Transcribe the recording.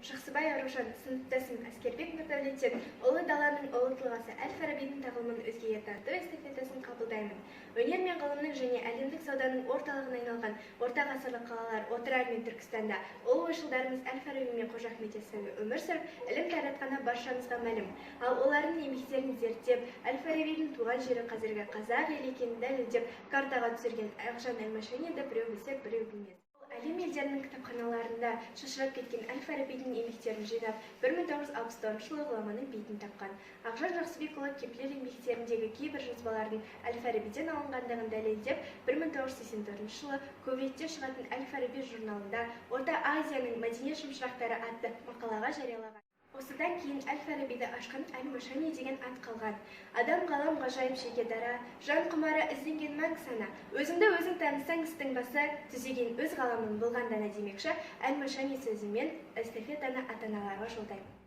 Жақсыбай Аружан, сыныптасым Әскербек Нұрдәулеттен ұлы даланың ұлы тұлғасы Әл-Фарабидің тағылымын өзгеге таныту эстафетасын қабылдаймын. Өнер мен ғылымның және әлемдік сауданың орталығына айналған орта ғасырлық қалалар Отырар мен Түркістанда ұлы ойшылдарымыз Әл-Фараби мен Қожа Ахмет Яссауи өмір сүріп, ілім таратқаны баршамызға мәлім. Ал олардың еңбектерін зерттеп, Әл-Фарабидің туған жері қазіргі қазақ елі екенін дәлелдеп, картаға түсірген Ақжан әл-Машаниді біреу білсе, біреу білмес. Әлем елдерінің кітапханаларында шашырап кеткен Әл-Фарабидің еңбектерін жинап, 1969 жылы ғұламаның бейітін тапқан. Ақжан Жақсыбекұлы Кеплер еңбектеріндегі кейбір жазбалардың Әл-Фарабиден алынғандығын дәлелдеп, 1984 жылы Кувейтте шығатын Әл-Фараби журналында Орта Азияның мәдениет шамшырақтары атты мақалаға жариялаған. Осыдан кейін Әл-Фарабиді ашқан Әл-Машани деген ат қалған. Адам ғалам ғажайып жеке дара, жан құмары ізденген мәңгі сана. Өзіңді өзің танысаң істің басы, түзеген өз ғаламын болған дана демекші, Әл-Машани сөзімен эстафетаны ата-аналарға жолдаймын.